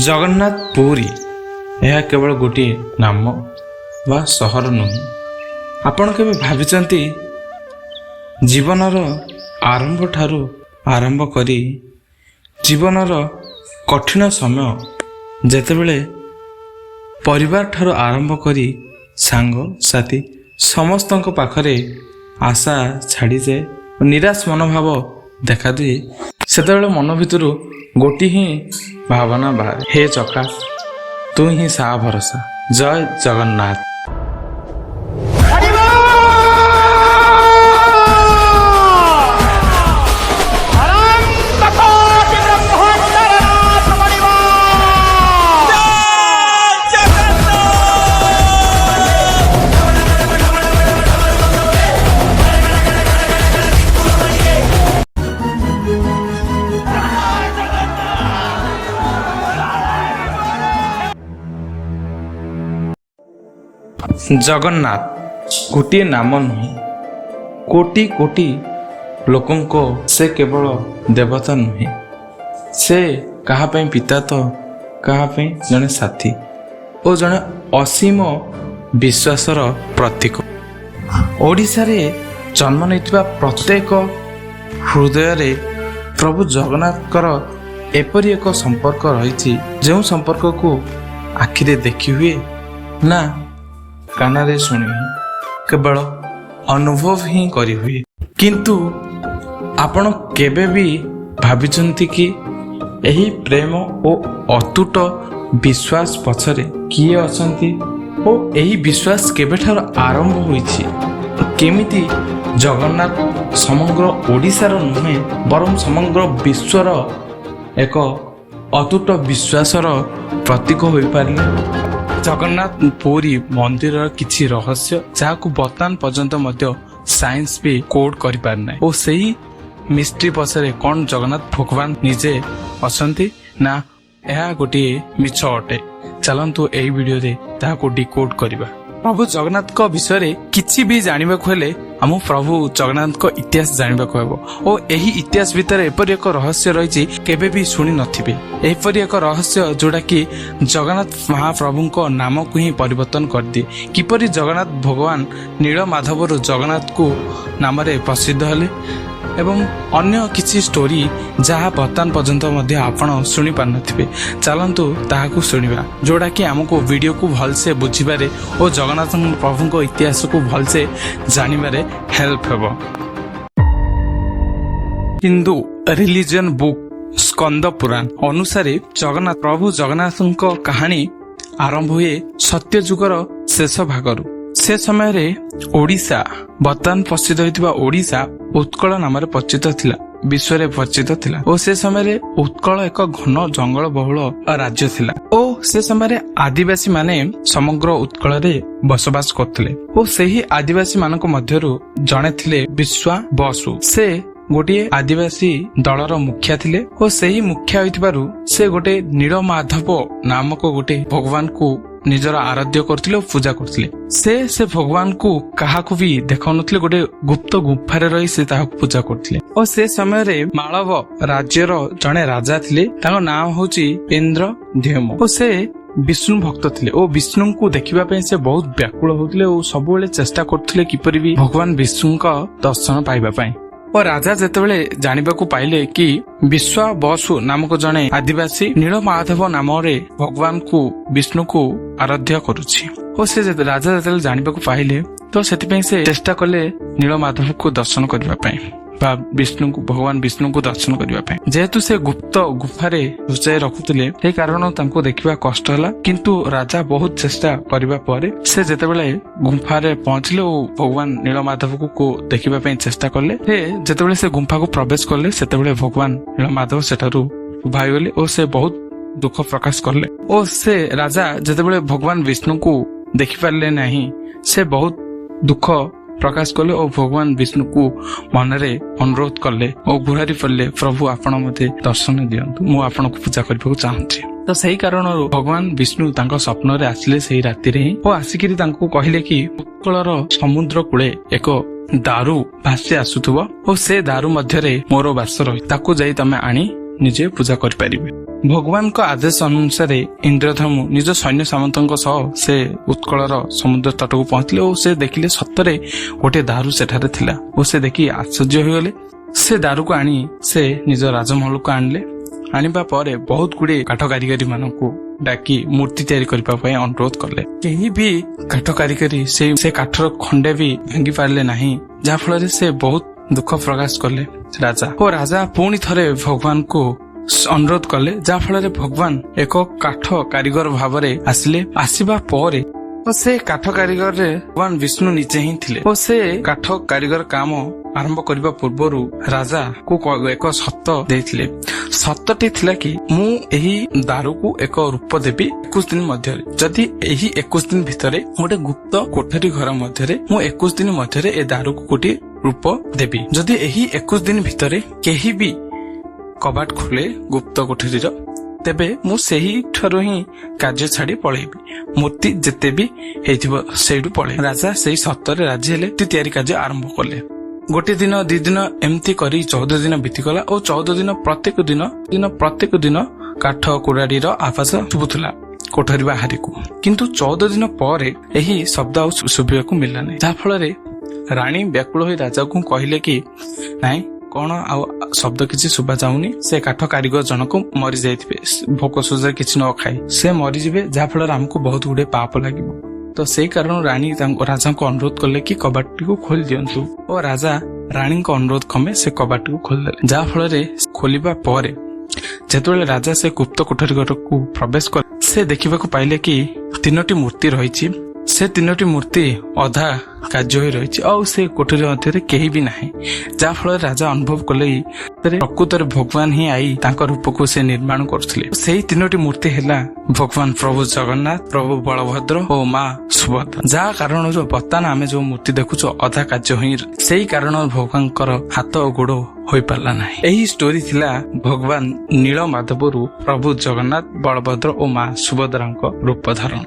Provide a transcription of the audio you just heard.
ଜଗନ୍ନାଥ ପୁରୀ ଏହା କେବଳ ଗୋଟିଏ ନାମ ବା ସହର ନୁହେଁ। ଆପଣ କେବେ ଭାବିଛନ୍ତି ଜୀବନର ଆରମ୍ଭ ଠାରୁ ଆରମ୍ଭ କରି ଜୀବନର କଠିନ ସମୟ, ଯେତେବେଳେ ପରିବାର ଠାରୁ ଆରମ୍ଭ କରି ସାଙ୍ଗସାଥି ସମସ୍ତଙ୍କ ପାଖରେ ଆଶା ଛାଡ଼ିଯାଏ ଓ ନିରାଶ ମନୋଭାବ ଦେଖାଦିଏ, ସେତେବେଳେ ମନ ଭିତରୁ ଗୋଟିଏ ହିଁ ଭାବନା ବାହାରେ, ହେ ଚକା, ତୁ ହିଁ ସାହା ଭରସା, ଜୟ ଜଗନ୍ନାଥ। ଜଗନ୍ନାଥ ଗୋଟିଏ ନାମ ନୁହେଁ, କୋଟି କୋଟି ଲୋକଙ୍କ ସେ କେବଳ ଦେବତା ନୁହେଁ, ସେ କାହା ପାଇଁ ପିତା ତ କାହା ପାଇଁ ଜଣେ ସାଥୀ ଓ ଜଣେ ଅସୀମ ବିଶ୍ୱାସର ପ୍ରତୀକ। ଓଡ଼ିଶାରେ ଜନ୍ମ ନେଇଥିବା ପ୍ରତ୍ୟେକ ହୃଦୟରେ ପ୍ରଭୁ ଜଗନ୍ନାଥଙ୍କର ଏପରି ଏକ ସମ୍ପର୍କ ରହିଛି, ଯେଉଁ ସମ୍ପର୍କକୁ ଆଖିରେ ଦେଖି ହୁଏ ନା କାନରେ ଶୁଣି ହୁଏ, କେବଳ ଅନୁଭବ ହିଁ କରିହୁଏ। କିନ୍ତୁ ଆପଣ କେବେ ବି ଭାବିଛନ୍ତି କି ଏହି ପ୍ରେମ ଓ ଅତୁଟ ବିଶ୍ୱାସ ପଛରେ କିଏ ଅଛନ୍ତି ଓ ଏହି ବିଶ୍ୱାସ କେବେଠାରୁ ଆରମ୍ଭ ହୋଇଛି? କେମିତି ଜଗନ୍ନାଥ ସମଗ୍ର ଓଡ଼ିଶାର ନୁହେଁ ବରଂ ସମଗ୍ର ବିଶ୍ୱର ଏକ ଅତୁଟ ବିଶ୍ୱାସର ପ୍ରତୀକ ହୋଇପାରିଲେ? ଜଗନ୍ନାଥ ପୁରୀ ମନ୍ଦିରର କିଛି ରହସ୍ୟ, ଯାହାକୁ ବର୍ତ୍ତମାନ ପର୍ଯ୍ୟନ୍ତ ମଧ୍ୟ ସାଇନ୍ସ ବି କୋଡ୍ କରିପାରିନାହିଁ, ଓ ସେହି ମିଷ୍ଟ୍ରି ପଛରେ କ'ଣ ଜଗନ୍ନାଥ ଭଗବାନ ନିଜେ ଅଛନ୍ତି ନା ଏହା ଗୋଟିଏ ମିଛ ଅଟେ? ଚାଲନ୍ତୁ ଏହି ଭିଡ଼ିଓରେ ତାହାକୁ ଡିକୋଡ୍ କରିବା। ପ୍ରଭୁ ଜଗନ୍ନାଥଙ୍କ ବିଷୟରେ କିଛି ବି ଜାଣିବାକୁ ହେଲେ ଆମକୁ ପ୍ରଭୁ ଜଗନ୍ନାଥଙ୍କ ଇତିହାସ ଜାଣିବାକୁ ହେବ, ଓ ଏହି ଇତିହାସ ଭିତରେ ଏପରି ଏକ ରହସ୍ୟ ରହିଛି କେବେ ବି ଶୁଣି ନଥିବେ। ଏପରି ଏକ ରହସ୍ୟ ଯୋଉଟାକି ଜଗନ୍ନାଥ ମହାପ୍ରଭୁଙ୍କ ନାମକୁ ହିଁ ପରିବର୍ତ୍ତନ କରିଦିଏ। କିପରି ଜଗନ୍ନାଥ ଭଗବାନ ନୀଳ ମାଧବରୁ ଜଗନ୍ନାଥକୁ ନାମରେ ପ୍ରସିଦ୍ଧ ହେଲେ ଏବଂ ଅନ୍ୟ କିଛି ଷ୍ଟୋରି ଯାହା ବର୍ତ୍ତମାନ ପର୍ଯ୍ୟନ୍ତ ମଧ୍ୟ ଆପଣ ଶୁଣିପାରିନଥିବେ। ଚାଲନ୍ତୁ ତାହାକୁ ଶୁଣିବା, ଯୋଉଟାକି ଆମକୁ ଭିଡ଼ିଓକୁ ଭଲସେ ବୁଝିବାରେ ଓ ଜଗନ୍ନାଥ ପ୍ରଭୁଙ୍କ ଇତିହାସକୁ ଭଲସେ ଜାଣିବାରେ ହେଲ୍ପ ହେବ। ହିନ୍ଦୁ ରିଲିଜିଅନ ବୁକ୍ ସ୍କନ୍ଦ ପୁରାଣ ଅନୁସାରେ ଜଗନ୍ନାଥ ପ୍ରଭୁ ଜଗନ୍ନାଥଙ୍କ କାହାଣୀ ଆରମ୍ଭ ହୁଏ ସତ୍ୟଯୁଗର ଶେଷ ଭାଗରୁ। ସେ ସମୟରେ ଓଡ଼ିଶା, ବର୍ତ୍ତମାନ ପ୍ରସିଦ୍ଧ ହୋଇଥିବା ଓଡ଼ିଶା, ଉତ୍କଳ ନାମରେ ପରିଚିତ ଥିଲା, ବିଶ୍ୱରେ ପରିଚିତ ଥିଲା। ଓ ସେ ସମୟରେ ଉତ୍କଳ ଏକ ଘନ ଜଙ୍ଗଲ ବହୁଳ ରାଜ୍ୟ ଥିଲା ଓ ସେ ସମୟରେ ଆଦିବାସୀ ମାନେ ସମଗ୍ର ଉତ୍କଳରେ ବସବାସ କରୁଥିଲେ। ଓ ସେହି ଆଦିବାସୀ ମାନଙ୍କ ମଧ୍ୟରୁ ଜଣେ ଥିଲେ ବିଶ୍ଵା ବସୁ। ସେ ଗୋଟିଏ ଆଦିବାସୀ ଦଳର ମୁଖିଆ ଥିଲେ ଓ ସେହି ମୁଖିଆ ହୋଇଥିବାରୁ ସେ ଗୋଟେ ନୀଳମାଧବ ନାମକ ଗୋଟେ ଭଗବାନକୁ ନିଜର ଆରାଧ୍ୟ କରୁଥିଲେ ଓ ପୂଜା କରୁଥିଲେ। ସେ ସେ ଭଗବାନକୁ କାହାକୁ ବି ଦେଖାଉନଥିଲେ, ଗୋଟେ ଗୁପ୍ତ ଗୁମ୍ଫାରେ ରହି ସେ ତାହାକୁ ପୂଜା କରୁଥିଲେ। ଓ ସେ ସମୟରେ ମାଳବ ରାଜ୍ୟର ଜଣେ ରାଜା ଥିଲେ, ତାଙ୍କ ନାଁ ହଉଛି ଇନ୍ଦ୍ର ଧ୍ୟୁମ, ଓ ସେ ବିଷ୍ଣୁ ଭକ୍ତ ଥିଲେ ଓ ବିଷ୍ଣୁଙ୍କୁ ଦେଖିବା ପାଇଁ ସେ ବହୁତ ବ୍ୟାକୁଳ ହଉଥିଲେ ଓ ସବୁବେଳେ ଚେଷ୍ଟା କରୁଥିଲେ କିପରି ବି ଭଗବାନ ବିଷ୍ଣୁଙ୍କ ଦର୍ଶନ ପାଇବା ପାଇଁ। ଓ ରାଜା ଯେତେବେଳେ ଜାଣିବାକୁ ପାଇଲେ କି ବିଶ୍ଵା ବସୁ ନାମକ ଜଣେ ଆଦିବାସୀ ନୀଳମାଧବ ନାମରେ ଭଗବାନଙ୍କୁ ବିଷ୍ଣୁକୁ ଆରାଧ୍ୟ କରୁଛି, ଓ ସେ ରାଜା ଯେତେବେଳେ ଜାଣିବାକୁ ପାଇଲେ ତ ସେଥିପାଇଁ ସେ ଚେଷ୍ଟା କଲେ ନୀଳମାଧବକୁ ଦର୍ଶନ କରିବା ପାଇଁ ବା ବିଷ୍ଣୁଙ୍କୁ, ଭଗବାନ ବିଷ୍ଣୁଙ୍କୁ ଦର୍ଶନ କରିବା ପାଇଁ। ଯେହେତୁ ସେ ଗୁପ୍ତ ଗୁଫାରେ ଲୁଚାଇ ରଖୁଥିଲେ, ସେହି କାରଣ ତାଙ୍କୁ ଦେଖିବା କଷ୍ଟ ହେଲା। କିନ୍ତୁ ରାଜା ବହୁତ ଚେଷ୍ଟା କରିବା ପରେ ସେ ଯେତେବେଳେ ଗୁମ୍ଫାରେ ପହଞ୍ଚିଲେ ଓ ଭଗବାନ ନୀଳମାଧବକୁ ଦେଖିବା ପାଇଁ ଚେଷ୍ଟା କଲେ, ସେ ଯେତେବେଳେ ସେ ଗୁମ୍ଫାକୁ ପ୍ରବେଶ କଲେ ସେତେବେଳେ ଭଗବାନ ନୀଳମାଧବ ସେଠାରୁ ଉଭା ହେଇଗଲେ ଓ ସେ ବହୁତ ଦୁଃଖ ପ୍ରକାଶ କଲେ। ଓ ସେ ରାଜା ଯେତେବେଳେ ଭଗବାନ ବିଷ୍ଣୁଙ୍କୁ ଦେଖିପାରିଲେ ନାହିଁ, ସେ ବହୁତ ଦୁଃଖ ପ୍ରକାଶ କଲେ ଓ ଭଗବାନ ବିଷ୍ଣୁକୁ ମନରେ ଅନୁରୋଧ କଲେ ଓ ଗୁହାରି ପଡ଼ିଲେ, ପ୍ରଭୁ ଆପଣ ମତେ ଦର୍ଶନ ଦିଅନ୍ତୁ, ମୁଁ ଆପଣଙ୍କୁ ପୂଜା କରିବାକୁ ଚାହୁଁଛି। ତ ସେଇ କାରଣରୁ ଭଗବାନ ବିଷ୍ଣୁ ତାଙ୍କ ସ୍ୱପ୍ନରେ ଆସିଲେ ସେଇ ରାତିରେ ହିଁ ଓ ଆସିକିରି ତାଙ୍କୁ କହିଲେ କି ଉତ୍କଳର ସମୁଦ୍ର କୂଳେ ଏକ ଦାରୁ ଭାସି ଆସୁଥିବ ଓ ସେ ଦାରୁ ମଧ୍ୟରେ ମୋର ବାସ ରହି, ତାକୁ ଯାଇ ତମେ ଆଣି ନିଜେ ପୂଜା କରିପାରିବେ। ଭଗବାନଙ୍କ ଆଦେଶ ଅନୁସାରେ ଇନ୍ଦ୍ରଧନୁ ନିଜ ସୈନ୍ୟ ସାମନ୍ତଙ୍କ ସହ ସେ ଉତ୍କଳର ସମୁଦ୍ର ତଟକୁ ପହଞ୍ଚିଲେ ଓ ସେ ଦେଖିଲେ ସତରେ ଗୋଟିଏ ଦାରୁ ସେଠାରେ ଥିଲା ଓ ସେ ଦେଖି ଆଶ୍ଚର୍ଯ୍ୟ ହୋଇଗଲେ। ସେ ଦାରୁକୁ ଆଣି ସେ ନିଜ ରାଜମହଲକୁ ଆଣିଲେ। ଆଣିବା ପରେ ବହୁତ ଗୁଡିଏ କାଠ କାରିଗରୀ ମାନଙ୍କୁ ଡାକି ମୂର୍ତ୍ତି ତିଆରି କରିବା ପାଇଁ ଅନୁରୋଧ କଲେ। କେହି ବି କାଠ କାରିଗରୀ ସେ କାଠର ଖଣ୍ଡେ ବି ଭାଙ୍ଗି ପାରିଲେ ନାହିଁ, ଯାହାଫଳରେ ସେ ବହୁତ ଦୁଃଖ ପ୍ରକାଶ କଲେ ରାଜା। ଓ ରାଜା ପୁଣି ଥରେ ଭଗବାନଙ୍କୁ ଅନୁରୋଧ କଲେ, ଯାହାଫଳରେ ଭଗବାନ ଏକ କାଠ କାରିଗର ଭାବରେ ଆସିଲେ। ଆସିବା ପରେ ଓ ସେ କାଠ କାରିଗରରେ ଭଗବାନ ବିଷ୍ଣୁ ନିଜେ ହିଁ ଥିଲେ ଓ ସେ କାଠ କାରିଗର କାମ ଆରମ୍ଭ କରିବା ପୂର୍ବରୁ ରାଜାକୁ ଏକ ସତ ଦେଇଥିଲେ। ସତଟି ଥିଲା କି ମୁଁ ଏହି ଦାରୁକୁ ଏକ ରୂପ ଦେବି 21 ଦିନ ମଧ୍ୟରେ। ଯଦି ଏହି 21 ଦିନ ଭିତରେ ଗୋଟେ ଗୁପ୍ତ କୋଠରୀ ଘର ମଧ୍ୟରେ ମୁଁ 21 ଦିନ ମଧ୍ୟରେ ଏ ଦାରୁକୁ ଗୋଟିଏ ରୂପ ଦେବି, ଯଦି ଏହି 21 ଦିନ ଭିତରେ କେହି ବି କବାଟ ଖୋଲେ ଗୁପ୍ତ କୋଠରୀର, ତେବେ ମୁଁ ସେହିଠାରୁ ହିଁ କାର୍ଯ୍ୟ ଛାଡି ପଳେଇବି, ମୂର୍ତ୍ତି ଯେତେ ବି ହେଇଥିବ ସେଇଠୁ ପଳେଇବି। ରାଜା ସେଇ ସତରେ ରାଜି ହେଲେ। ମୂର୍ତ୍ତି ତିଆରି କାର୍ଯ୍ୟ ଆରମ୍ଭ କଲେ। ଗୋଟେ ଦିନ, 2 ଦିନ, ଏମିତି କରି 14 ଦିନ ବିତିଗଲା ଓ 14 ଦିନ ପ୍ରତ୍ୟେକ ଦିନ କାଠ କୁରାଡିର ଆବାଜ ଶୁଭୁଥିଲା କୋଠରୀ ବାହାରିକୁ। କିନ୍ତୁ 14 ଦିନ ପରେ ଏହି ଶବ୍ଦ ଆଉ ଶୁଭିବାକୁ ମିଳିଲା ନାହିଁ, ଯାହାଫଳରେ ରାଣୀ ବ୍ୟାକୁଳ ହୋଇ ରାଜାକୁ କହିଲେ କି ନାଇଁ, କଣ ଆଉ ଶବ୍ଦ କିଛି ଶୁଭା ଯାଉନି? ସେ କାଠ କାରିଗର ଜଣକ ମରି ଯାଇଥିବେ, ଭୋକ ଶୋଷରେ କିଛି ନ ଖାଇ ସେ ମରିଯିବେ, ଯାହାଫଳରେ ଆମକୁ ବହୁତ ଗୁଡିଏ ପାପ ଲାଗିବ। ତ ସେଇ କାରଣରୁ ରାଣୀ ତାଙ୍କ ରାଜାଙ୍କୁ ଅନୁରୋଧ କଲେ କି କବାଟଟିକୁ ଖୋଲି ଦିଅନ୍ତୁ ଓ ରାଜା ରାଣୀଙ୍କ ଅନୁରୋଧ କ୍ରମେ ସେ କବାଟଟିକୁ ଖୋଲିଦେଲେ, ଯାହାଫଳରେ ଖୋଲିବା ପରେ ଯେତେବେଳେ ରାଜା ସେ ଗୁପ୍ତ କୋଠରୀ ଘରକୁ ପ୍ରବେଶ କଲେ, ସେ ଦେଖିବାକୁ ପାଇଲେ କି ତିନୋଟି ମୂର୍ତ୍ତି ରହିଛି। ସେ ତିନୋଟି ମୂର୍ତ୍ତି ଅଧା କାର୍ଯ୍ୟ ହୋଇ ରହିଛି ଆଉ ସେ କୋଠରୀ ମଧ୍ୟରେ କେହି ବି ନାହିଁ, ଯାହାଫଳରେ ରାଜା ଅନୁଭବ କଲେ ପ୍ରକୃତରେ ଭଗବାନ ହିଁ I ତାଙ୍କ ରୂପକୁ ସେ ନିର୍ମାଣ କରୁଥିଲେ। ସେଇ ତିନୋଟି ମୂର୍ତ୍ତି ହେଲା ଭଗବାନ ପ୍ରଭୁ ଜଗନ୍ନାଥ, ପ୍ରଭୁ ବଳଭଦ୍ର ଓ ମା ସୁଭଦ୍ରା। ଯାହା କାରଣରୁ ବର୍ତ୍ତମାନ ଆମେ ଯୋଉ ମୂର୍ତ୍ତି ଦେଖୁଛୁ ଅଧା କାର୍ଯ୍ୟ ହୋଇ, ସେଇ କାରଣରୁ ଭଗବାନଙ୍କର ହାତ ଓ ଗୋଡ ହୋଇପାରିଲା ନାହିଁ। ଏହି ଷ୍ଟୋରି ଥିଲା ଭଗବାନ ନୀଳ ମାଧବରୁ ପ୍ରଭୁ ଜଗନ୍ନାଥ, ବଳଭଦ୍ର ଓ ମା ସୁଭଦ୍ରାଙ୍କ ରୂପ ଧାରଣ।